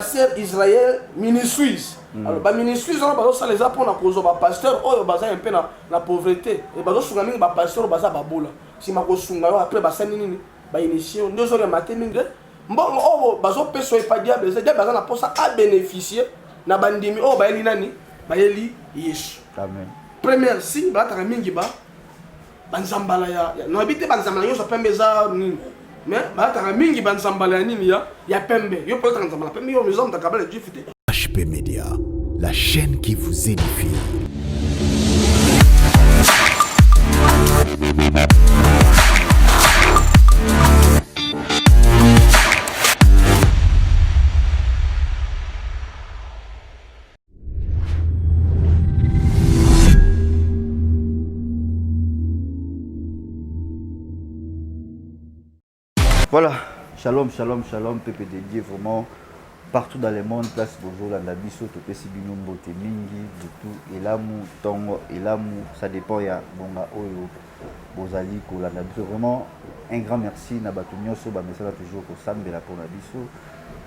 Pasteur Israël Ministries. Alors ba ministries wana bazosala eza mpona kozwa ba pasteur oyo baza un peu na pauvreté et bazosunga mingi ba pasteur oyo baza babola. Sima kosunga yo après basali nini? Ba initier yo nde ozolemba te mingi mbongo oyo bazopesa yo epa diable eza diable aza na mposa a bénéficier na bandimi oyo bayeli nani? Bayeli Yesu. Amen. Première signe balataka mingi ba banzambala ya nayebi te banzambala nyonso ya pembe eza nini mais balataka mingi banzambala ya nini ya pembe. Yo mpe olataka nzambala pembe, yo oza moto akabala juif te. HP Media, la chaîne qui vous édifie. Voilà, shalom, shalom, shalom, peuple de Dieu, vraiment, partout dans le monde, place bozolanda biso, topesi bino mbote mingi, butu elamu, tongo elamu, ça dépend ya bonga oyo bozali kolanda biso. Vraiment, un grand merci na bato nyonso bamesana toujours kosambela mpona biso,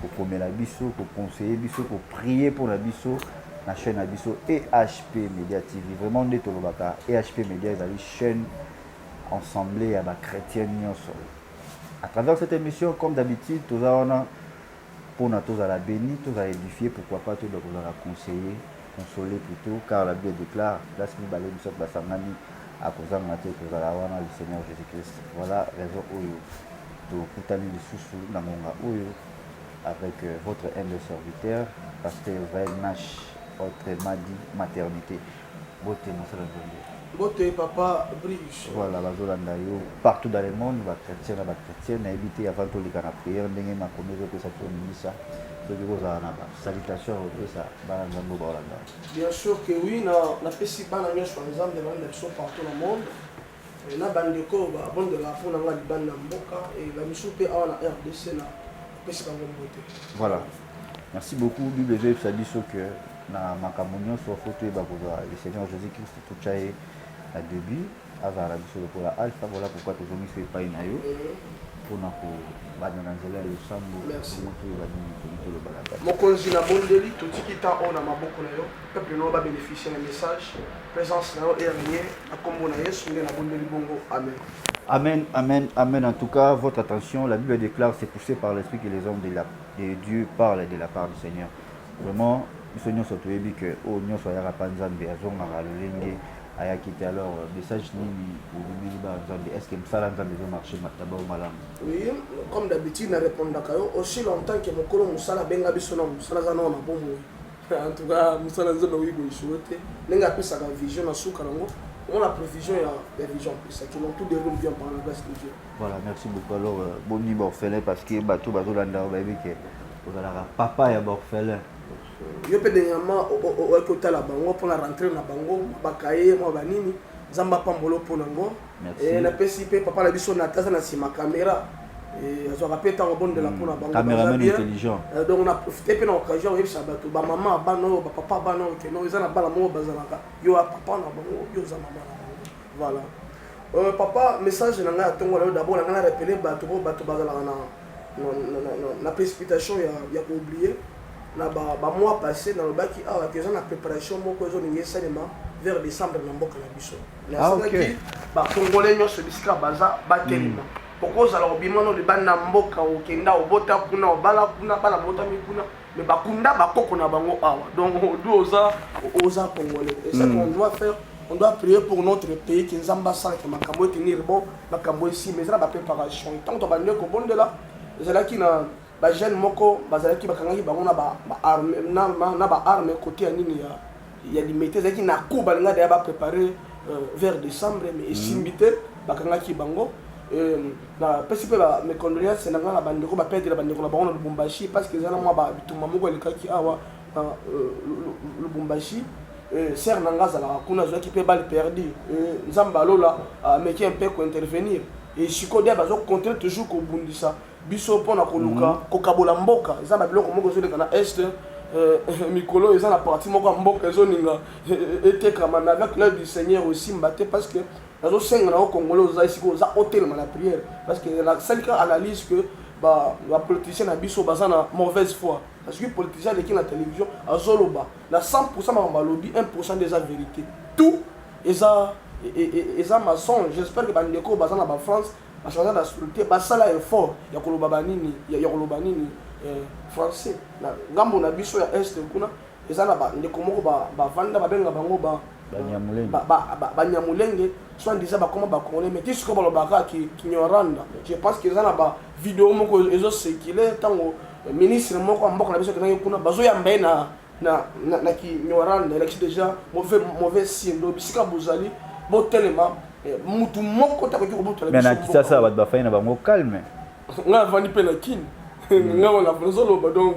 kokomela biso, koconseiller biso, koprier mpona biso na chaîne na biso EHP Media TV. Vraiment nde tolobaka EHP Media ezali chaîne ensemble ya ba chrétiens nyonso. À travers cette émission, comme d'habitude, toza wana mpona tozala béni, tozala édifié, pourquoi pas toyeba kozala conseiller, consoler plutôt, car la Bible déclare, place mibale misato basangani akozanga te kozala wana le Seigneur Jésus-Christ. Voilà raison oyo tokutani lisusu na ngonga oyo avec votre humble serviteur, pasteur Israël Nash, autrement dit maternité. Bote mosala Nzambe. Mbote papa Brice. Voilà, bazolanda yo partout dans le monde, ba chrétiens na ba chrétiennes, nayebi te avant toleka na prière ndenge makomi ezopesa biso ndingisa soki kozala na ba salutation kopesa bana Nzambe oyo baolanda. Bien sûr que oui, na napesi bana nyonso ya Nzambe balanda biso partout na monde. Et na bandeko oyo babondelaka mpo na nga libanda ya mboka et ba misusu mpe awa na RDC na pesi bango mbote. Voilà. Merci beaucoup. Bible ezoyebisa biso que na makambo nyonso faut toyeba kozwa le Seigneur Jésus-Christ totya ye na début azala na biso lokola alpha. Voilà pourquoi tozongisi epai na yo mpona kobanda na nzela ya losambo bongo toyeba nini tolingi toloba na kati. Mokonzi nabondeli totiki temps oyo na maboko na yo, peuple na yo babénéficie na message, présence na yo erenie na kombo na Yesu nde nabondeli bongo, amen. Amen, amen, amen. En tout cas, votre attention, la Bible déclare, c'est poussé par l'Esprit que les hommes de Dieu parlent de la part du Seigneur. Vraiment, biso nyonso toyebi que oyo nyonso ayaka pa Nzambe azongaka lolenge ayaki te. Alors, message nini obimeli bana Nzambe? Est-ce que mosala Nzambe ezomarche d'abord malamu? Oui, comme d'habitude na répondaka yo aussi longtemps que mokolo mosala abenga biso na mosala aza nao na bomoi. En tout cas, mosala Nzambe akoki koéchouer te. Ndenge apesaka vision na suka nango, omona prévision ya vision apesaki. Donc tout déroule bien par la grâce de Dieu. Voilà, merci beaucoup. Alors, boni ba orphelin parce que bato bazolanda bayebi ke ozalaka papa ya ba orphelin. Yo mpe dernièrement oyaki kotala bango mpona rentrée na bango, bakaye mwa banini, Nzambe apambola mpo nango. Napesi mpe papa na biso Nata aza na nsima caméra, azwaka mpe ntango abondela mpona bango. Cameraman intelligent. Donc na profite mpe na occasion oyebisa bato bamama bana oyo, bapapa bana oyo keno eza na bana moko bazalaka yo ya papa na bango, yo oza mama na bango. Voilà. Papa, message na ngai ya ntongo na yo, d'abord na ngai na rappeler bato oyo bato bazalaka na précipitation ya kooublier na ba mois passé nalobaki awa ke eza na préparation moko ezolinga esalema vers décembre na mboka na biso. Nasalaki bakongolais nyonso bisika baza batelema. Okozala obima no libanda mboka, okenda obota kuna, obala kuna, bana botami kuna, mais bakunda bakoko na bango awa. Donc du oza congolais. Et ce qu'on doit faire, on doit prier pour notre pays ke Nzambe asalaka makambo etenir bon, makambo esima. Eza na bapréparation. Ntango tobandi kobondela, ezalaki na bajeune moko bazalaki bakangaki bango na baarme côté ya nini ya Limete. Ezalaki na coup balinga deya bapréparer vers décembre, mais esimbi te, bakangaki bango. Napesi mpe mes condoléances na ngai na bandeko baperdre bandeko na bango na Lubumbashi, parce que eza na mwa bitumba moko elekaki awa na Lubumbashi. Sœur na ngai azalaka kuna, azwaki mpe balle perdue. Nzambe alola ameki un peu kointervenir. Et sikoyo dia bazocontinue toujours kobundisa biso mpona koluka kokabola mboka. Eza na biloko moko ezoleka na est mikolo, eza na parti moko ya mboka ezoninga etekama, mais avec l'aide du Seigneur osimba te, parce que nazosenga na yo congolais oza esika oza, otelema na prière, parce que nasali kaka analyse que Bapoliticien na biso baza na mauvaise foi, parce que politicien aleki na télévision, azoloba na 100 makambo alobi, 1 nde eza vérité, tout eza mensonge. J'espère que bandeko baza na bafrance, bachange nationalité, basala effort ya koloba banini, ya koloba nini, français. Na ngambo na biso ya Est kuna, eza na bandeko moko bavanda, babenga bango Banyamulenge, soit disant bakoma bacongolais, mais ti sikoyo balobaka Kinyarwanda. Je pense que eza na bavideo moko ezocirculer, ntango ministre moko ya mboka na biso akendaki kuna, bazoyamba ye na Kinyarwanda. Elakisi déjà mauvais signe. Donc bisika bozali, botelema. Mutu moko te akoki kobotela. Mais na Kisasa, bato bafai na bango calme. Ngai avandi mpe na Kini, ngai nazoloba, donc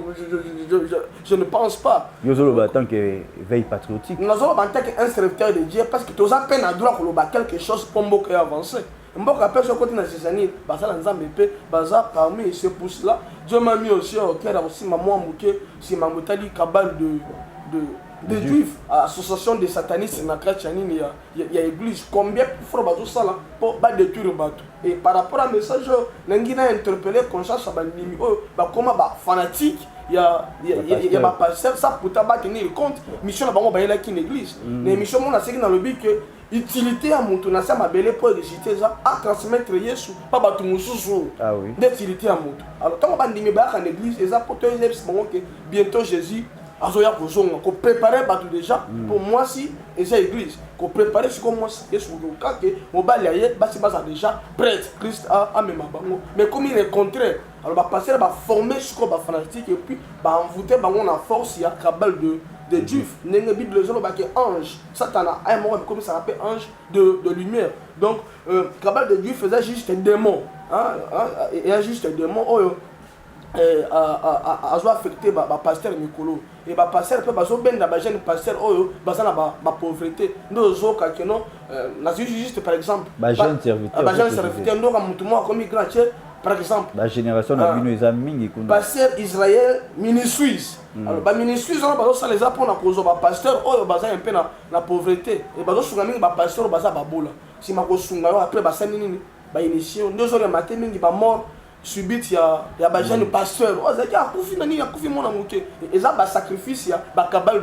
je ne pense pas. Yo ozoloba en tant que veille patriotique. Nazoloba en tant que un serviteur de Dieu, parce que toza mpe na droit koloba quelque chose mpo mboka e avance. Mboka mpe soki okoti na zizanie, basala Nzambe mpe baza parmi. C'est pour cela Dieu m'a mis aussi au cœur ya kosimba mwa moke nsima motali cabale de juif, association de satanistes na kati ya nini, ya église. Combien fro bazosala mpo badétruire bato? Et par rapport à message oyo, nangi na interpeller conscience ya bandimi oyo bakóma bafanatique ya bapasteur, ça pourtant batenir compte mission na bango bayelaki na église. Na émission moko naseki, nalobi ke utilité ya moto na se ya mabele mpo réussite eza atransmettre Yesu mpa bato mosusu. Nde utilité ya moto. Alors ntango bandimi bayaka na église, eza mpo toyebisa bango ke bientôt Jésus azoya kozonga, kopréparer bato déjà mpo mwasi eza église, kopréparer sikoyo mwasi Yesu kake mobali aye, basi baza déjà prête, Christ amema bango. Mais comme il est contraire, alors bapasteur baforme sikoyo bafanatique et puis baenvoûte bango na force ya cabale de juif, ndenge Bible ezolobaki ange Satana aya moko akomisaka mpe ange de lumière. Donc cabale de juif eza juste démon, hein, eza juste démon oyo azo affecté bapasteur mikolo. E bapasteur mpe bazobenda bajeune pasteur oyo baza na bapauvreté, nde ozoyoka keno nazwi juste par exemple bajeune serviteur. Bajeune serviteur, ndoka motu moko akomi grand che, par exemple. Bagénération na bino eza mingi kuna. Pasteur Israel Ministries. Alors baministries wana bazosala eza mpona kozwa bapasteur oyo baza mpe na pauvreté, e bazosunga mingi bapasteur oyo baza babola. Nsima kosunga yo, après basali nini? Bainitie nde ozolema te mingi bamort subite ya bajeune pasteur oyo azalaki, akufi na nini, akufi mwana moke. Eza basacrifice ya bacabale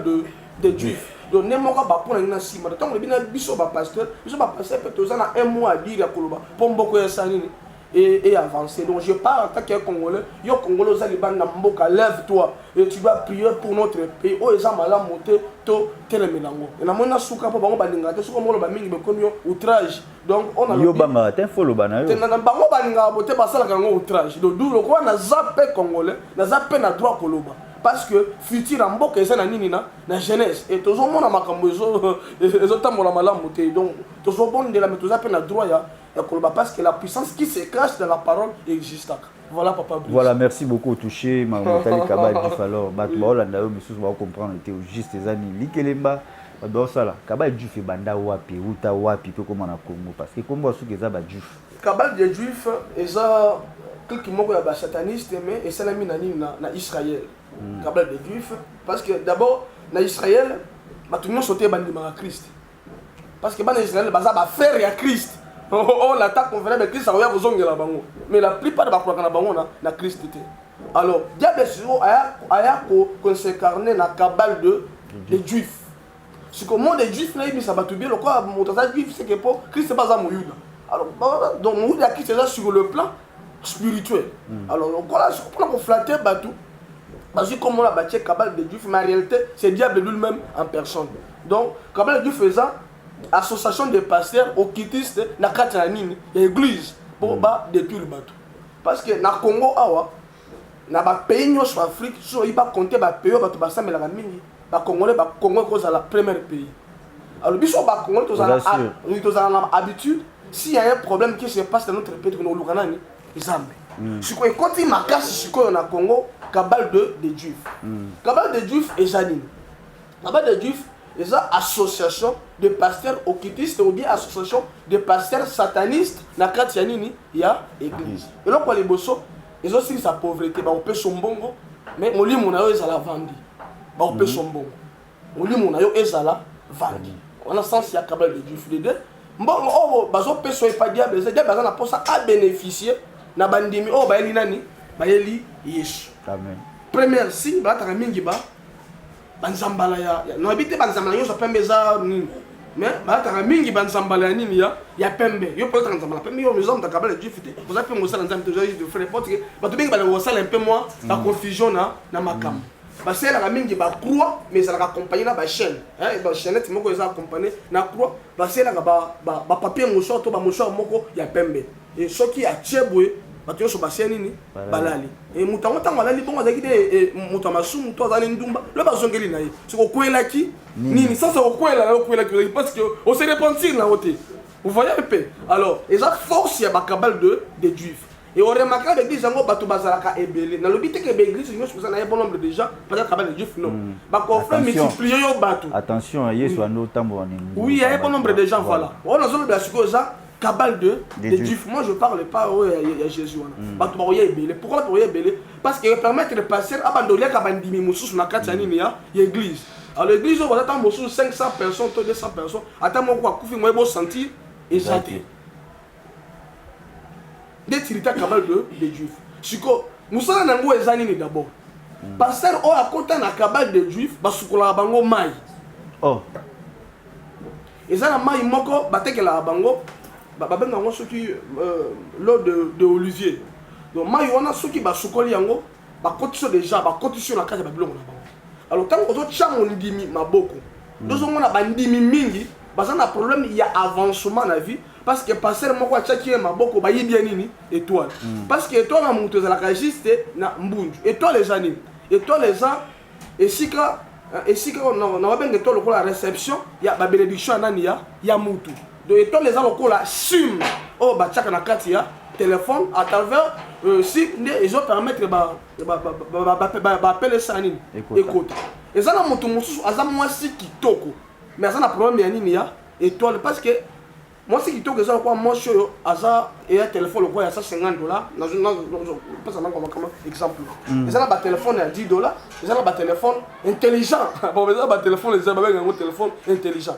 de juif. Donc nde moko bapona nini na nsima. Ntango lobi na biso bapasteur, biso bapasteur mpe toza na un mot à dire ya koloba mpo mboko esa nini et avancer. Donc je parle en tant qu'un Congolais. Yo Congolais oza libanda mboka, lève-toi et tu dois prier pour notre pays. Oyo eza malamu te, to telemela yango. Namoni na suka mpo bango balingaka te soki omoloba mingi, bekomi yo outrage. Donc on a yo bangaka te, fo loba na yo. Bango balingaka bo te, basalaka yango outrage. Donc du lokola naza mpe Congolais, naza mpe na droit koloba, parce que futur ya mboka eza na nini, na jeunesse. Et tozomona makambo ezotambola malamu te. Donc tozobondela, mais toza mpe na droit ya koloba, parce que la puissance qui se cache dans la parole existaka. Voilà, papa Brice. Voilà, merci beaucoup. Touché Motali cabale juif. Alors bato baolanda yo misusu bakocomprendre te juste eza nini likelemba bato baosala cabale juif. Ebanda wapi, euta wapi mpe koma na Congo? Parce que kombo ya suki eza bajuif. Cabale de juif eza clique moko ya basataniste, mais esalami na nini, na Israël. Cabale de juif, parce que d'abord na Israël bato nyonso te bandimaka Christ, parce que bana Israël baza bafrère ya Christ oyo lata convenable Christ akoya kozongela bango, mais la plupart bakolaka na bango na Christ te. Alors diable sikoyo aya kos'incarner na cabale de juif. Sikoyo mot de juif, nayebisa bato bien, lokola moto aza juif, seke mpo Christ mpe aza moyuda. Alors donc moyuda ya Christ eza sur le plan spirituel. Alors lokola mpona koflatter bato, bazwi komona batie cabale de juif, mais en réalité c'est diable lui-même en personne. Donc cabale de juif eza association de pasteurs occultistes na kati ya nini, ya église, mpo badétruire bato. Parce que na Congo awa, na bapays nyonso Afrique, so oyi bacompter bapays oyo bato basambelaka mingi, bacongolais, bacongo ekozala premier pays. Alors biso bacongolais tozala na habitude, s'il y a un problème qui se passe dans notre pays, tokende nani? Nzambe. Sikoyo ekoti makasi sikoyo na Congo, cabale de juif. Cabale de juif eza nini? Cabale de juif eza association de pasteurs occultistes ou bien association de pasteurs satanistes na kati ya nini, ya église. Eloko ya liboso, ezosilisa pauvreté. Bakopesa mbongo, mais molimo na yo ezala vandi. Bakopesa mbongo, molimo na yo ezala vandi. Wana sens ya cabale de juif. De deux, mbongo oyo bazopesa oyo epa diable, eza diable aza na mposa abénéficie na bandimi oyo bayeli nani, Bayeli Yesu. Amen. Première signe, balataka mingi ba banzambala ya nayebi te banzambala nyonso ya pembe eza nini, mais balataka mingi banzambala ya nini ya pembe. Yo mpo olataka nzambala pembe, yo oza moto akabala juif te, oza mpe mosala Nzambe te, oza juste frère. Porte que bato mingi balaka kosala un peu moi baconfusion na makambo. Basalelaka mingi bacroix, mais ezalaka accompagné na bachaîne, bachaînette moko eza accompagné na croix. Basalelaka bapapier mouchoir to bamouchoir moko ya pembe. E soki atie boye, bato nyonso basia nini? Balali. E moto yango, ntango alali bongo, azalaki te moto ya masumu to azali ndumba. Lo bazongeli na ye, soki okwelaki nini, sasa okwela na okwelaki ozalaki parce que ose repentir na yo te. Vous voyez un peu? Alors eza force ya bakabbale de juif. Et oremarquer, baeglise yango bato bazalaka ebele. Nalobi te ke baeglise nyonso eza na ye bon nombre de gens baza kabbale de juif, non. Baconfrère multiplier yo bato. Attention, Yesu ando otambola. Oui, il y a un bon nombre de gens, voilà. Oyo nazolobela sikoyo eza kabbale de juif. Moi, je parle pas oyo ya Jésus wana. Bato bakoya ebele. Pourquoi bato bakoya ebele? Parce que permettre le pasteur abanda oliaka bandimi mosusu na kati ya nini, ya église. Alors église oyo baza ntango mosusu 500 personnes to 200 personnes, ata moko akufi, moye bosentir eza te. Nde tirita kabbale de juif. Siko mosala na yango eza nini? D'abord, pasteur oyo akota na kabbale de juif, basukolaka bango mai. Oh. Eza na mai moko batekelaka bango, babenga yango soki l'eau de olivier. Donc mai wana, soki basukoli yango, bakotisi yo déjà, bakotisi yo na kati ya babiloko na bango. Alors ntango ozotya mondimi maboko, tozomona bandimi mingi baza na problème ya avancement na vie, parce que pasteur moko atiaki ye maboko, bayibi ye nini? Étoile. Parce que étoile na moto ezalaka juste na mbunju. Étoile eza nini? Étoile eza esika na babenga étoile lokola réception ya babénédiction ya nani, ya mutu. Donc étoile eza lokola sim oyo batiaka na kati ya téléphone. À travers sim nde ezopermettre baappel esala nini? Ekota. Eza na moto mosusu aza mwasi kitoko, mais aza na problème ya nini? Ya étoile. Parce que mwasi kitoko eza lokola mwasi oyo aza eya telefone lokola ya 150 $. Pesa nango makama exemple. Eza na batelefone ya 10 $, eza na batelefone intelligent. Bon, eza na batelefone, eza babenga yango telefone intelligent.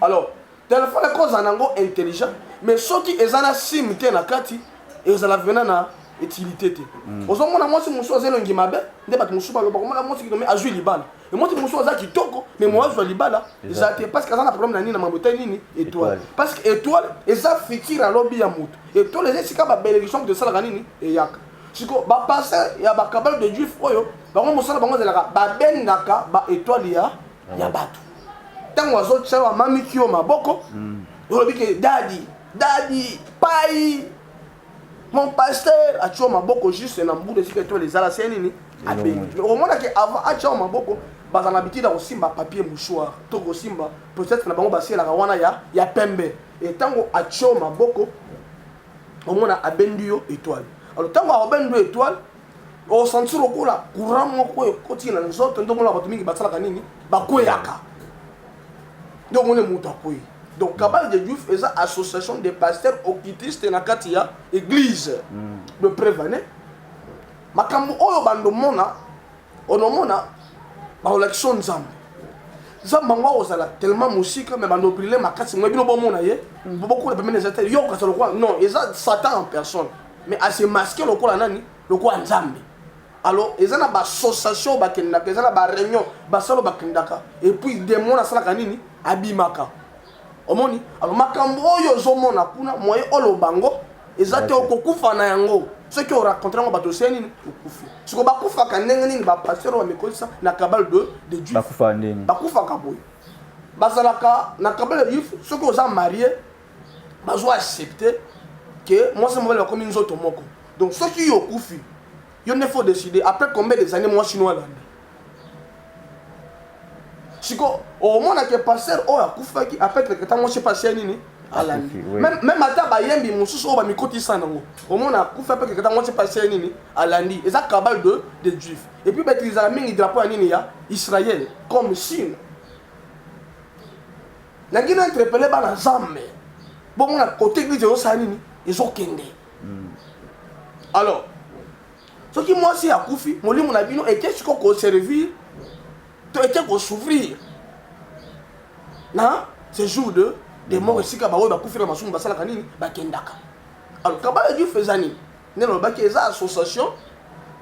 Alors telefone ekozala nango intelligent, mais soki eza na sim te na kati, ezala vena na utilité te. Ozomona mwasi mosusu aza elongi mabe, nde bato mosusu baloba komona mwasi kitoko, mais azwi libala. Mwasi mosusu aza kitoko, mais mo azwa libala eza te, parce que aza na problème na nini? Na mambo etali nini? Étoile. Parce que étoile eza futur, alobi ya moto. Étoile eza esika babénédiction moto esalaka nini? Eyaka. Siko bapasteur ya bakabbale de juif oyo, bango mosala bango ezalaka babendaka baétoile ya bato. Ntango azotya, bamamiki yo maboko, olobi ke dadi, dadi pai, mon pasteur atia maboko juste na mbula esika étoile ezala se nini? Abengi. Omonaki avant atia maboko, bazala na habitude ya kosimba papier mouchoir to kosimba peut-être na bango basielaka wana ya pembe. E ntango atia maboko, omona abendi yo étoile. Alors ntango abendi yo étoile, osentir lokola courant moko ekoti na nzoto. Nde omona bato mingi basalaka nini? Bakweyaka. Nde omoni moto akwei. Donc kabbale de juif eza association de pasteurs occultistes na kati ya église. De preuve, makambo oyo bandomona, onomona bakolakisa Nzambe. Nzambe yango akozala tellement mosika, mais bando brûle makasi mo bino bomona ye, bokola pembeni, eza te yo okasa lokola non, eza Satan en personne, mais ase masque lokola nani? Lokola Nzambe. Alors eza na baassociation bakendaka, eza na baréunion basalo bakendaka, et puis démon asalaka nini? Abimaka. Omoni? Alors makambo oyo ozomona kuna, moye oloba ngo eza te, okokufa na yango. Soki oraconter yango bato, oseye nini? Okufi. Siko bakufaka ndenge nini bapasteur oyo bamikolisa na kabbale de juif? Bakufaka ndeni? Bakufaka boye: bazalaka na kabbale de juif, soki oza marié, bazwa accepte ke mwasi mobali bakomi nzoto moko. Donc soki yo okufi, yo nde faut décider après combien des années mwasi no alanda. Siko omona ke pasteur oyo akufaki après quelque temps, mwasi pasi ya nini? Alandi. Même ata bayembi mosusu oyo bamikotisa nango, omona akufi, après quelque temps mwasi pasi ya nini? Alandi. Eza kabbale de juif. Et puis bautilisaka mingi drapeau ya nini? Ya Israël comme signe. Nangi na interpeller bana Nzambe, bomona côté église ezosala nini? Ezokende. Alors soki mwasi akufi, molimo na bino eke siko koservir to eke kosouffrir na séjour de mort, esika baoyo bakufi na masumu basalaka nini? Bakendaka. Alors kabbale juif eza nini? Nde nalobaki, eza association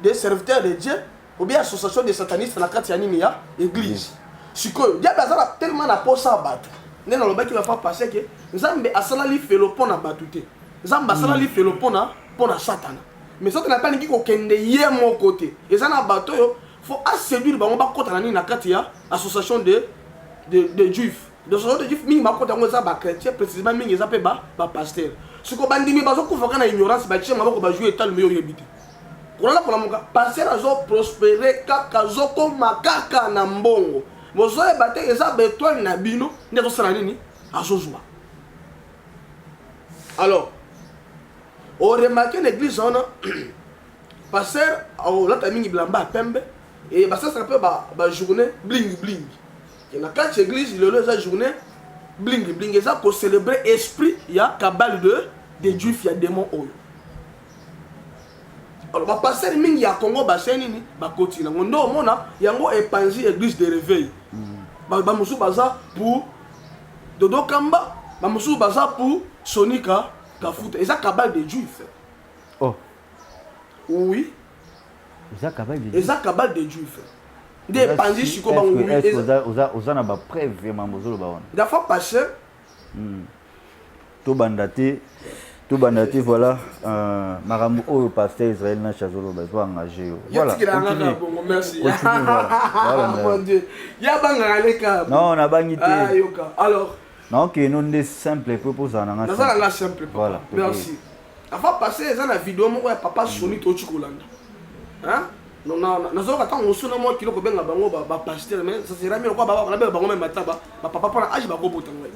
de serviteurs de Dieu ou bien association de satanistes na kati ya nini, ya église. Sikoyo diable aza tellement na posa ya bato. Nde nalobaki la fois passée ke Nzambe asala lifelo mpo na bato te, Nzambe asala lifelo mpo na Satana. Mais Satana mpe alingi kokende ye moko te. Eza na bato oyo faut aséduire bango, bakɔta na nini, na kati ya association de juif. De association de juif mingi bakɔta yango eza bachrétien, précisément mingi eza mpe bapasteur. Sikoyo bandimi bazokufaka na ignorance, batie maboko, bajouer etalo. Me oyebi te, kolala kolamuka, pasteur azoprospérer kaka, azokoma kaka na mbongo. Bozoyeba te, eza baétoile na bino nde azosala nini, azozwa. Alors oremarquer na église wana, pasteur aolata mingi bilamba ya pembe e basalaka mpe bajournée bling bling. Na kati ya église lelo eza journée bling bling, eza kocélébrer esprit ya cabale de juif, ya démon oyo. Alors bapasteur mingi ya Congo basali nini? Bakoti nango. Nde omona yango epanzi église de réveil. Bamosusu baza pour Dodo Kamba, bamosusu baza pour Sonika Kafuta. Eza cabale de juif. Oh. Oui. Eza cabale de Eza cabale de juif nde epanzi sikoyo bango. Oza na bapreuve ya mambo ozoloba wana? La fois passée. Tobanda te, tobanda te. Voilà, makambo oyo pasteur Israel Nash azoloba ezo engage yo. Voilà, bongo, merci. Mon Dieu, ya bangaka leka. Non, nabangi te. Ah, yoka alors. Naokende no nde simple po ozala nanga. Naza nanga simple. Voilà, merci. Avant passé, eza na video moko ya papa Soni toci kolanda. Nazoyoka ntango mosusu na mwa kilo kobenga bango bapasteur, mais ça sera mieux lokola nabenga bango meme ata bapapa, mpona age bakobota ngai.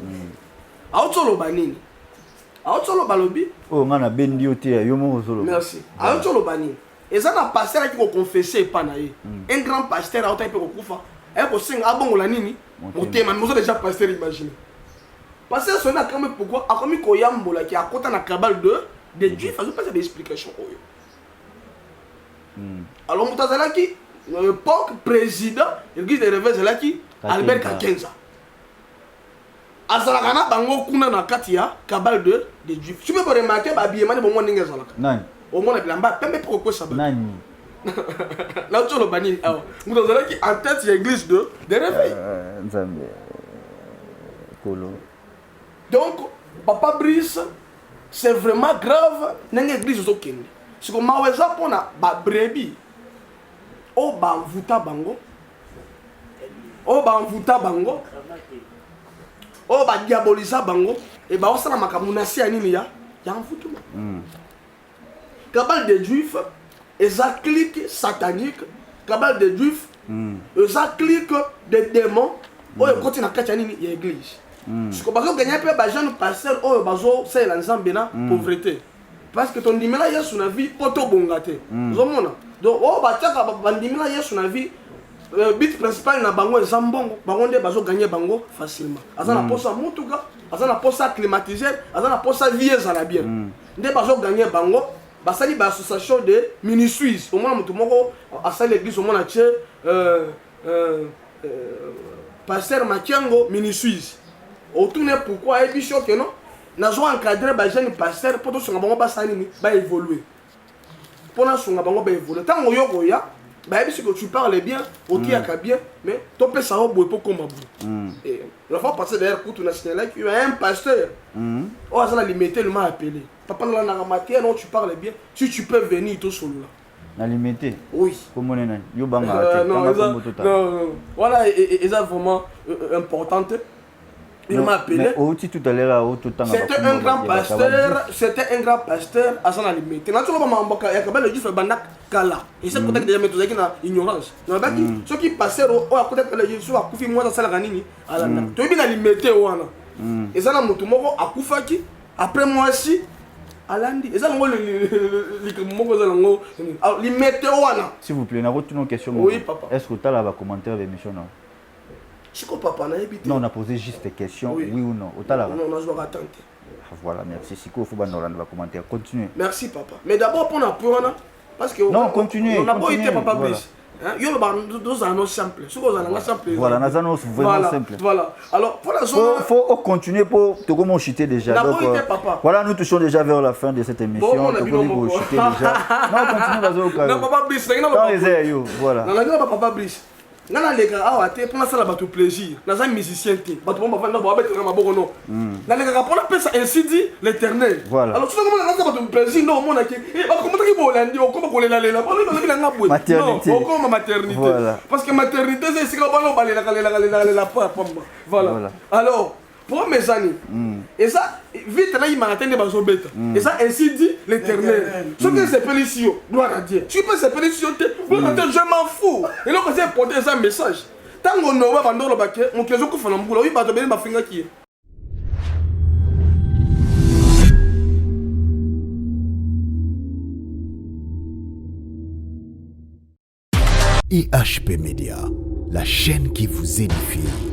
Auti oloba nini? Auti oloba, alobi Oyo ngai nabendi yo te, ya yo moko ozoloba. Merci. Auti oloba nini? Eza na pasteur aki koconfesser epa na ye, un grand pasteur autaki mpe kokufa, aye kosenga abongola nini? Motema. Mais oza déjà pasteur, imagine pasteur Soni akambi. Pourquoi akomi koyambolaki? Akota na cabale de juif, azopesa baexplication oyo. Alors moto azalaki na époque président église de réveil ezalaki Albert Kakenza, azalaka na bango kuna na kati ya cabale de juif. Soki mpe boremarquer babiyemani bomwa ndenge ezalaka. Nani? Omona bilamba pembe mpe kokwesa bato. Nani? Nauti oloba nini awa? Moto azalaki en tête ya église de réveil. Nzambe kolo. Donc papa Brice, c'est vraiment grave ndenge église ezokende siko. Mawa eza mpona babrebis oyo bamvuta bango, oyo bamvuta bango, oyo badiabolisa bango e baosala makambo na se ya nini, ya mvutuma. Cabale de juif eza clique satanique. Cabale de juif eza clique de démon oyo ekoti na kati ya nini, ya église. Siko bazoganya mpe bajeune pasteur oyo bazosalela Nzambe na pauvreté, parce que tondimela Yesu na vie mpo tobonga te. Ozomona, donc oyo batiaka bandimela Yesu na vie, but principal na bango eza mbongo. Bango nde bazoganye bango facilement. Aza na posa mutuka, aza na posa climatiseur, aza na posa vie ezala bien. Nde bazoganye bango, basali baassociation de mini-suisse. Omona motu moko asali église, omona tie pasteur Makiango mini-suisse. Otune pourquoi, ayebi so ke non, nazo encadre bajeune pasteur mpo tosunga bango basala nini, baévolue. Mpo nasunga bango baévolue, ntango oyo koya, bayebi soki tu parles bien, otiyaka bien, mais topesa yo boye mpo koma boye. La fois passée d'ailleurs kutu na signalaki un pasteur oyo aza na Limete, il m'a appelé: "Papa, nalandaka mateya, non, tu parles bien, si tu peux venir tosolola." Na Limete? Oui. Komone nani? Yo bangaka te. Non, non, voilà, eza vraiment importante. Il m'a appelé. Outi tout à l'heure. C'était un grand pasteur, c'était un grand pasteur aza na Limete. Natoloba makambo ya cabale juif ebanda kala, ese kotaki déjà, mais tozalaki na ignorance. Nalobaki soki pasteur oyo akotaki cabale juif, soki akufi, mwasi asalaka nini? Alandaka. Toyebi na Limete wana eza na motu moko akufaki, après mwasi alandi. Eza nango likambo moko, eza nango Limete wana. S'il vous plaît, nakotuna question. Oui, papa. Est ce que otala bacommentaire d'émission na? Siko papa, nayebi te. Non, on a posé juste question. Oui, oui ou non, otalaka? Non, nazwaka temps te. Voilà, merci. Sikoyo faut banda olanda bacommentaire. Continue. Merci papa, mais d'abord mpona point wana, parce que Non, continue. Naboyi te, papa Brice. Yo loba tozala no simple, soki ozala nga simple. Voilà, naza no vraiment simple. Voilà, alors mpona Faut continuer pour tokomi chuter déjà. Donc papa. Voilà, nous touchons déjà vers la fin de cette émission. Tokomi kochuter déjà. Non, continue, bazoyoka. Non, papa Brice, ndenge eza ya yo, voilà. Nalangi na papa Brice, nga naleka awa te mpo nasala bato plaisir. Naza musicien te, bato mo bafanda babetaka maboko. No, nalekaka mpo napesa ainsi dit l'Éternel. Alors soki omona naza bato plaisir, nde omonaki bakomotaki bolandi, okoma kolelalela, balobi nanga boye. Maternité. Okoma maternité. Parce que maternité eza esika bana balelaka lelaka lelaka lela pa pamba. Voilà. Alors problème ezani, eza vite nayimaka te nde bazobeta, eza ainsi dit l'Éternel. Soki esepelisi yo, gloire à Dieu. Soki mpe esepelisi yo te, gloire à Dieu, je m'en fous. Eloko eza important eza message. Ntango Noa bando olobake mokili ezokufa na mbula, oyi bato ebele bafingaki ye. IHP Media, la chaîne qui vous édifie.